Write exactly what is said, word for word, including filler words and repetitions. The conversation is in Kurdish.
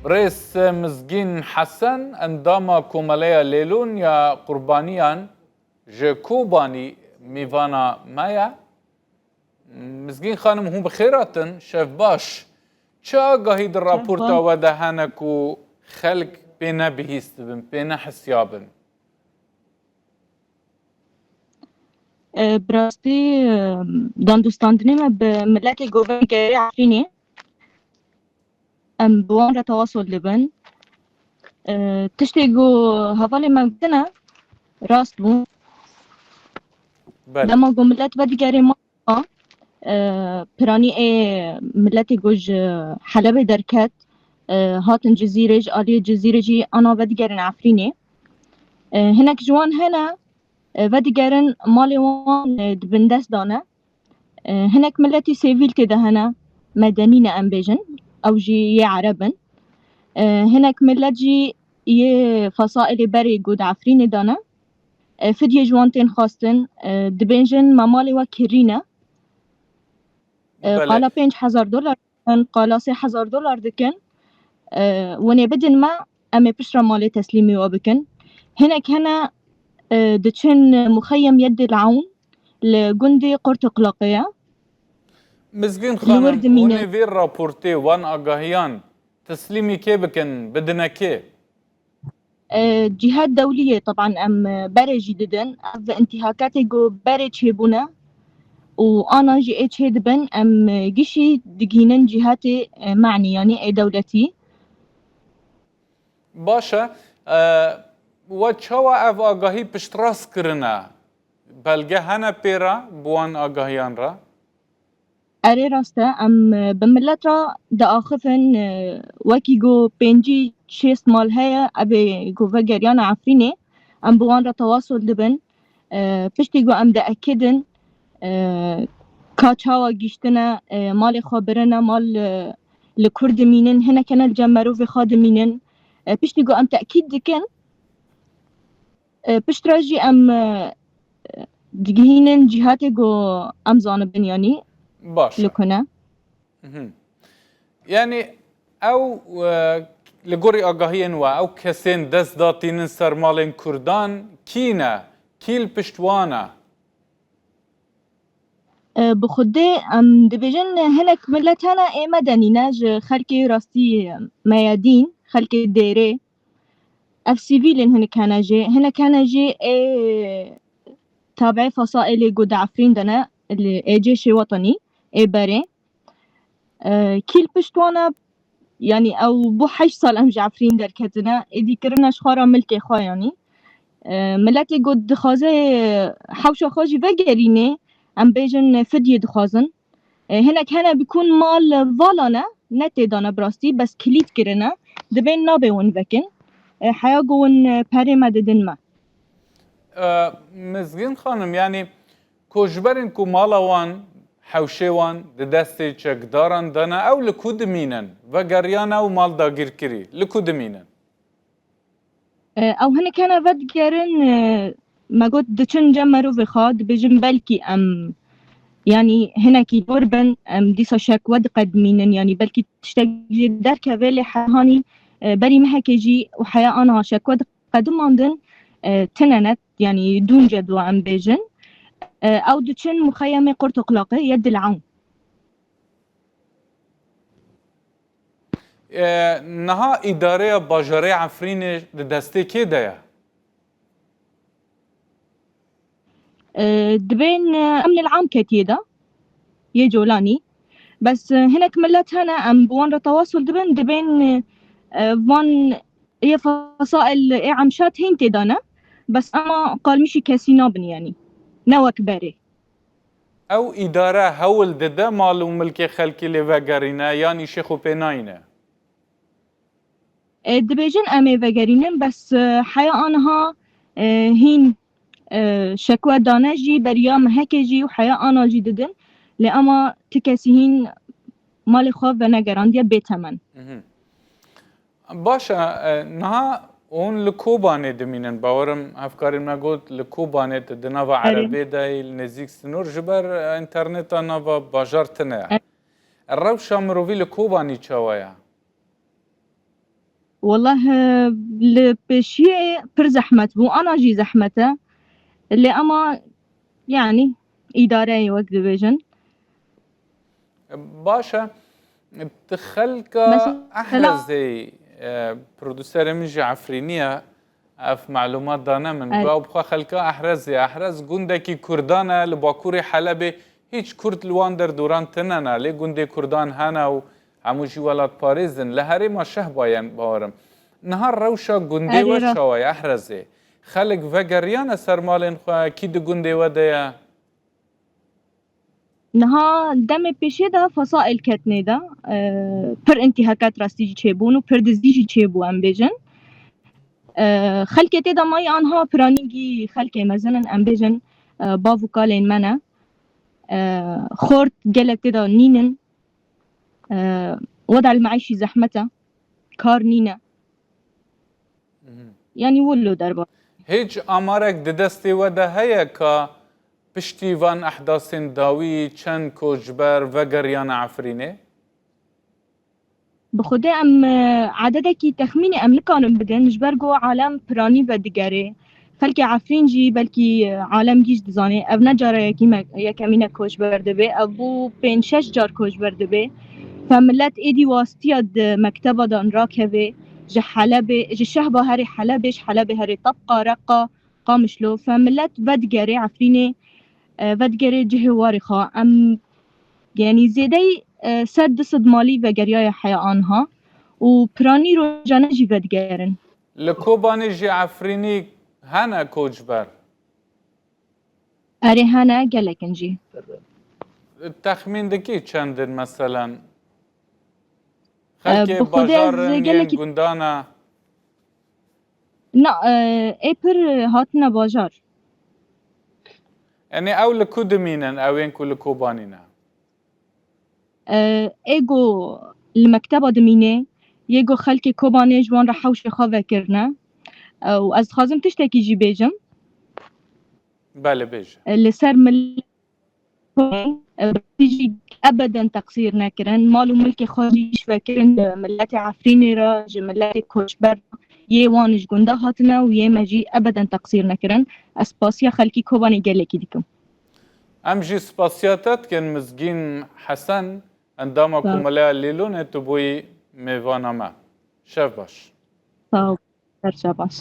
Birêz Mizgîn Hesen, endama Komeleya Lêlûn ya Qurbaniyan ji Kobanî, mîvana me ye. Mizgîn xanim, hûn bi xêr hatin, şev baş. Çi agahî di raporta we de hene ku xelk pê ne bihîst dibin, pê ne hisiya bin? E, bi rastî, e, dandûstandinê me bi miletê govên gerê Efrînê. Em bi wan re tewasol dibin. E, tiştê ku hevalê me gotine rast bû. Belê. Dema ku milet vedigerê mala, e, piranî ê miletê ku ji Helebê derket, e, hatin Cizîrê, ji aliyê Cizîrê jî ana vedigerin Efrînê. E, hinek ji wan hene, e, vedigerin malê wan, e, di bindest de ne. E, hinek miletî sivîl tê de hene, medenî ne em bêjin, ew jî yê Ereb in. E, hinek milet jî yê fesaîlê berê ku di Efrînê de ne. E, fidyê ji wan tên xwestin, e, dibêjin me malê we kirî ne. E, Belê. Qala pênc hezar dolar dikin, qala sê hezar dolar dikin. E, hûn ê bidin me, em ê piştre malê teslîmî we bikin. Hinek hene, e, diçin Muxeyyem Yedil Awn li gundê Qurtuqlaqê ye. Mizgîn Li wir xanim, dimîne. Hûn ê vê raportê, wan agahiyan teslîmî kê bikin, bidine kê? E, cîhat dewlî ye, teban em, e, berê jî didin. Ev intîhakatê ku berê çêbûne û ana jî ê çêdibin, em, e, gişî digihînin cîhatê, e, me'nî, yanî ê dewletî. Baş e. E, we çawa ev agahî piştrast kirine? Belge hene pê re, bi wan agahiyan re? Erê, rast e. Em, e, bi milet re diaxifin, e, wekî ku pêncî şêst mal heye, ev ê ku vegeriyane Efrînê, em bi wan re tewasol dibin. E, piştî ku em diekidin, e, ka çawa gihîştine, e, malê xwe birine, mal, e, li kur dimînin, hinek hene li cem merovê xwe dimînin. E, piştî ku em tekîd dikin, e, piştre jî em, e, digihînin cîhatê ku em zanibin, yanî Baş e. Li ku ne. Mhm. Yanî ew, e, li gorî agahiyên we, ew kesên dest datînin ser malên Kurdan kî ne? Kî li pişt wan e? E, bi xwedê em dibêjin hinek milet hene ê medenî ne, ji xelkê rastî me ye dîn, xelkê dêrê. Ev sivîl in, hinek hene jî, hinek hene jî ê tabiê fesaîlê ku di Efrîn de ne, li ê cêşê wetenî, ê berê. E, kî li pişt wan e, yanî ew bû heşt sal em ji Efrîn derketine, êdî kirine ji xwe re milkê xwe, yanî. E, miletê ku dixwaze hewşa xwe jî vegerînê, em bêjin fidyê dixwazin. E, hinek hene bi kun mal vala ne, ne tê de ne bi rastî, bes kilît kirine, dibên nabê win vekin. E, heya ku win, e, perê me didin me. E, Mizgîn xanim, yanî koçberên ku mala wan, hewşê wan di destê çekdaran de ne, ew li ku dimînin? Vegeriyane û mal dagîrkirî, li ku dimînin? E, ew hinek hene vedigerin, e, me got diçin cem merovê xwe, dibêjin belkî em, yanî hinekî dor bin, em dîsa şekwe diqedimînin, yanî belkî tiştek jê derkeve, lê hehanî, e, berî mehekê jî û heya aniha şekwe diqedimandin, e, tine ne, yanî dûnce dua em bêjin. E, ew diçin muxeyemê Qurtuqlaqê ye Dil Ewn. E, niha îdareya bajarê Efrînê di destê kê de ye? E, dibên, e, emnil am ketiye de, yê Colanî. Bes, e, hinek milet hene, em bi wan re tewasol dibin, dibên, e, e, van yê fesail ê emşat hîn tê de ne. Bes ema qalmişî kesî nabin, yanî. Ne wek berê. Ew îdare hewl dide mal û milkê xelkî lê vegerîne, yan îşê xwe pê nayîne? E, dibêjin em ê vegerînin, bes, e, heya aniha, e, hîn, e, şekwe dane jî, beriya mehekê jî û heya ana jî didin. Lê ema ti kesî hîn malê xwe venegerandiye bê temen. Mhm. Baş e, e, niha hûn li Kobanê dimînin. Bawerim hevkarên me got li Kobanê di, di nava Erê. Erebê de yî, li nêzîk sinor, ji ber, e, înterneta nava bajar tine ye. Erê. Rewşa mirovî li Kobanî çawa ye? Wallah, e, li pêşiyê pir zehmet bû, ana jî zehmet e. Lê ema, yanî, îdare ye, wek dibêjin. Baş e, tu xelka Mesela Ehrezê, e, produserê min jî Efrînî ye, ev malûmat dane min. Evet. Ku ew bi xwe xelka Ehrezê. Ehrez gundekî Kurdan e, li bakurê Helebê, hîç Kurd li wan derdûran tine ne, lê gundê Kurdan hene û hemû jî welatparêz in. Li herêma Şehba yên, bawerim. Niha rewşa gundê Erê we ra- çawa ye, Ehrezê? Xelk vegeriyane ser malên xwe, kî di gundê we de ye? Niha demê pêşê de fesaîl ketnê de, e, pir întîhakat rastî jî çêbûn û pir dizî jî çêbû, em bêjin. E, xelkê tê de mayî anha piranîngî xelkê mezin in, em bêjin, e, bav û kalên me ne. E, xort gelek tê de nînin. E, wedal meîşî zehmet e. Kar nîne. Mhm. Yanî wilo derba. Hêç amarek di destê we de heye ka piştî van ehdasên dawî çend koçber vegeriyane Efrînê? Bi xwedê em, e, ededekî texmînê em nikarin bidin, ji ber ku alem piranî vedigere. Xelkê Efrîn jî belkî, e, alem gîş dizane, ev ne cara yekî me-, yekemîn e koçber dibe, ev bû pênc şeş car koçber dibe. Fe milet êdî wastiya di mekteba de rakeve, ji Helebê, ji Şehba herê Helebê, ji Helebê herê Tebqa, Reqa, Qamişlo. Fe milet vedigere Efrînê, e, vedigere cihê warê xwe. Em, yanî zêdeyî, e, sed du sed malî vegeriyaye heya anha û piranî rojane jî vedigerin. Li Kobanê jî Efrînî hene koçber? Erê hene, gelek in jî. Texmîn dikî çend in meselen? E, Xelkê bi xwedê ez bajar in, yên gelekî gundan e? Na, e, ê pir hatine bajar. Yanî ew li ku dimînin, ew ên ku li Kobanî ne? E, ê ku li mekteba dimîne, yê ku xelkê Kobanê ji wan re hewşê xwe vekirine. E, û ez dixwazim tiştekî jî bêjim. Belê, bêje. E, li ser mil-, e, jî ebeden teqsîr nekirin. Mal û milkê xwe jî ji vekirin ji miletê Efrînê re, ji miletê koçber, yê wan ji gunda hatine û yê me jî ebeden teqsîr nekirin. Ez spasiya xelkî Kobanê gelekî dikim. Em jî spasiya te dikin, Mizgîn Hesen, endama Sağ ol. Komeleya Lîlonê, tu bûyî mêvana me. Şev baş. Sağ ol. Her şev baş.